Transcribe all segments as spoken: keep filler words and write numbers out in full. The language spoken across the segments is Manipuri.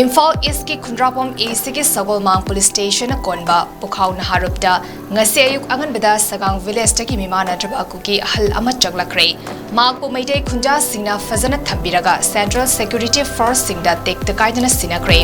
ꯏꯝꯐꯥꯜ ꯏꯁꯀꯤ ꯈꯨꯟꯗ꯭ꯔꯥꯛꯄꯝ ꯏꯁꯀꯤ ꯁꯒꯣꯜꯃꯥꯡ ꯄꯨꯂꯤꯁ ꯁ꯭ꯇꯦꯁꯟꯅ ꯀꯣꯟꯕ ꯄꯨꯈꯥꯎ ꯅꯍꯥꯔꯨꯞꯇ ꯉꯁꯤ ꯑꯌꯨꯛ ꯑꯉꯟꯕꯗ ꯁꯒꯥꯡ ꯚꯤꯂꯦꯖꯇꯒꯤ ꯃꯤꯃꯥꯟꯅꯗ꯭ꯔꯕ ꯀꯨꯀꯤ ꯑꯍꯜ ꯑꯃ ꯆꯪꯂꯛꯈ꯭ꯔꯦ꯫ ꯃꯍꯥꯛꯄꯨ ꯃꯩꯇꯩ ꯈꯨꯟꯖꯥꯁꯤꯡꯅ ꯐꯖꯅ ꯊꯝꯕꯤꯔꯒ ꯁꯦꯟꯇ꯭ꯔꯦꯜ ꯁꯦꯀ꯭ꯌꯨꯔꯤꯇꯤ ꯐꯣꯔꯁꯁꯤꯡꯗ ꯇꯦꯛꯇ ꯀꯥꯏꯗꯅ ꯁꯤꯟꯅꯈ꯭ꯔꯦ꯫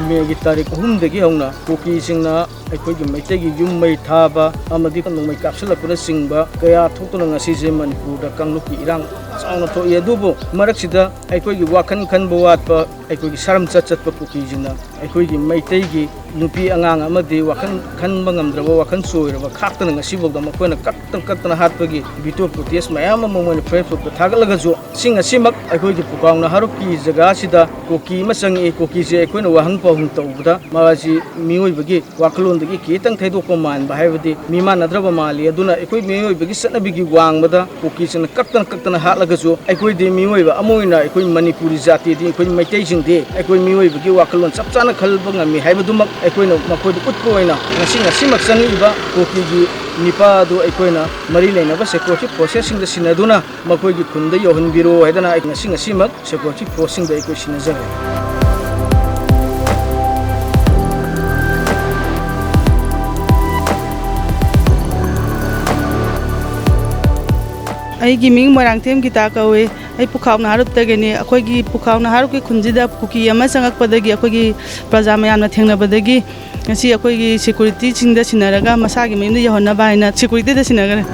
ꯃꯦꯒꯤ ꯇꯥꯔꯤꯛ ꯑꯍꯨꯝꯗꯒꯤ ꯍꯧꯅ ꯀꯨꯀꯤꯁꯤꯡꯅ ꯑꯩꯈꯣꯏꯒꯤ ꯃꯩꯇꯩꯒꯤ ꯌꯨꯝ ꯃꯩ ꯊꯥꯕ ꯑꯃꯗꯤ ꯅꯣꯡꯃꯩ ꯀꯥꯞꯁꯤꯜꯂꯛꯄꯅꯆꯤꯡꯕ ꯀꯌꯥ ꯊꯣꯛꯇꯨꯅ ꯉꯁꯤꯁꯦ ꯃꯅꯤꯄꯨꯔꯗ ꯀꯥꯡꯂꯨꯞꯀꯤ ꯏꯔꯥꯡ ꯆꯥꯎꯅ ꯊꯣꯛꯏ꯫ ꯑꯗꯨꯕꯨ ꯃꯔꯛꯁꯤꯗ ꯑꯩꯈꯣꯏꯒꯤ ꯋꯥꯈꯜ ꯈꯟꯕ ꯋꯥꯠꯄ, ꯑꯩꯈꯣꯏꯒꯤ ꯁꯔꯝ ꯆꯠ ꯆꯠꯄ ꯀꯨꯀꯤꯁꯤꯡꯅ ꯑꯩꯈꯣꯏꯒꯤ ꯃꯩꯇꯩꯒꯤ ꯅꯨꯄꯤ ꯑꯉꯥꯡ ꯑꯃꯗꯤ ꯋꯥꯈꯜ ꯈꯟꯕ ꯉꯝꯗ꯭ꯔꯕ, ꯋꯥꯈꯜ ꯆꯣꯏꯔꯕ ꯈꯥꯛꯇꯅ ꯉꯁꯤꯐꯥꯎꯗ ꯃꯈꯣꯏꯅ ꯀꯛꯇꯅ ꯀꯛꯇꯅ ꯍꯥꯠꯄꯒꯤ video footage ꯃꯌꯥꯝ ꯑꯃ ꯃꯣꯏꯅ Facebook ꯊꯥꯒꯠꯂꯒꯁꯨ, ꯁꯤꯡ ꯑꯁꯤꯃꯛ ꯑꯩꯈꯣꯏꯒꯤ ꯄꯨꯀꯥꯎ ꯅꯍꯥꯔꯨꯞꯀꯤ ꯖꯒꯥꯁꯤꯗ ꯀꯨꯀꯤ ꯑꯃ ꯆꯪꯉꯛꯏ, ꯀꯨꯀꯤꯁꯦ ꯑꯩꯈꯣꯏꯅ ꯋꯥꯍꯪ ꯄꯥꯎꯍꯪ ꯇꯧꯕꯗ ꯃꯥꯁꯤ ꯃꯤꯑꯣꯏꯕꯒꯤ ꯋꯥꯈꯜꯂꯣꯟꯗꯒꯤ ꯈꯤꯇꯪ ꯊꯩꯗꯣꯛꯄ ꯃꯥꯟꯕ, ꯍꯥꯏꯕꯗꯤ ꯃꯤꯃꯥꯟꯅꯗ꯭ꯔꯕ ꯃꯥꯜꯂꯤ꯫ ꯑꯗꯨꯅ ꯑꯩꯈꯣꯏ ꯃꯤꯑꯣꯏꯕꯒꯤ ꯆꯠꯅꯕꯤꯒꯤ ꯋꯥꯡꯃꯗ ꯀꯨꯀꯤꯁꯤꯡꯅ ꯀꯛꯇꯅ ꯀꯛꯇꯅ ꯍꯥꯠꯂꯒꯁꯨ ꯑꯩꯈꯣꯏꯗꯤ ꯃꯤꯑꯣꯏꯕ ꯑꯃ ꯑꯣꯏꯅ ꯑꯩꯈꯣꯏ ꯃꯅꯤꯄꯨꯔꯤ ꯖꯥꯇꯤꯗꯤ, ꯑꯩꯈꯣꯏ ꯃꯩꯇꯩꯁꯤꯡꯗꯤ ꯑꯩꯈꯣꯏ ꯃꯤꯑꯣꯏꯕꯒꯤ ꯋꯥꯈꯜꯂꯣꯟ ꯆꯞ ꯆꯥꯅ ꯈꯜꯕ ꯉꯝꯃꯤ ꯍꯥꯏꯕꯗꯨꯃꯛ ꯑꯩꯈꯣꯏꯅ ꯃꯈꯣꯏꯗ ꯎꯠꯄ ꯑꯣꯏꯅ ꯉꯁꯤ, ꯉꯁꯤꯃꯛ ꯆꯪꯉꯛꯏꯕ ꯀꯨꯀꯤꯒꯤ ꯅꯤꯄꯥ ꯑꯗꯨ ꯑꯩꯈꯣꯏꯅ ꯃꯔꯤ ꯂꯩꯅꯕ ꯁꯦꯀ꯭ꯌꯨꯔꯤꯇꯤ ꯐꯣꯔꯁꯦꯁꯁꯤꯡꯗ ꯁꯤꯟꯅꯗꯨꯅ ꯃꯈꯣꯏꯒꯤ ꯈꯨꯟꯗ ꯌꯧꯍꯟꯕꯤꯔꯣ ꯍꯥꯏꯗꯅ ꯑꯩ ꯉꯁꯤ, ꯉꯁꯤꯃꯛ ꯁꯦꯀ꯭ꯌꯨꯔꯤꯇꯤ ꯐꯣꯔꯁꯁꯤꯡꯗ ꯑꯩꯈꯣꯏ ꯁꯤꯟꯅꯖꯔꯦ꯫ ꯑꯩꯒꯤ ꯃꯤꯡ ꯃꯣꯏꯔꯥꯡꯊꯦꯝ ꯒꯤꯇꯥ ꯀꯧꯋꯦ꯫ ꯑꯩ ꯄꯨꯈꯥꯎ ꯅꯍꯥꯔꯨꯞꯇꯒꯤꯅꯤ꯫ ꯑꯩꯈꯣꯏꯒꯤ ꯄꯨꯈꯥꯎ ꯅꯍꯥꯔꯨꯞꯀꯤ ꯈꯨꯟꯁꯤꯗ ꯀꯨꯀꯤ ꯑꯃ ꯆꯪꯉꯛꯄꯗꯒꯤ, ꯑꯩꯈꯣꯏꯒꯤ ꯄ꯭ꯔꯖꯥ ꯃꯌꯥꯝꯅ ꯊꯦꯡꯅꯕꯗꯒꯤ ꯉꯁꯤ ꯑꯩꯈꯣꯏꯒꯤ ꯁꯦꯀ꯭ꯌꯨꯔꯤꯇꯤꯁꯤꯡꯗ ꯁꯤꯟꯅꯔꯒ ꯃꯁꯥꯒꯤ ꯃꯌꯨꯝꯗ ꯌꯧꯍꯟꯅꯕ ꯍꯥꯏꯅ ꯁꯦꯀ꯭ꯌꯨꯔꯤꯇꯤꯗ ꯁꯤꯟꯅꯈ꯭ꯔꯦ꯫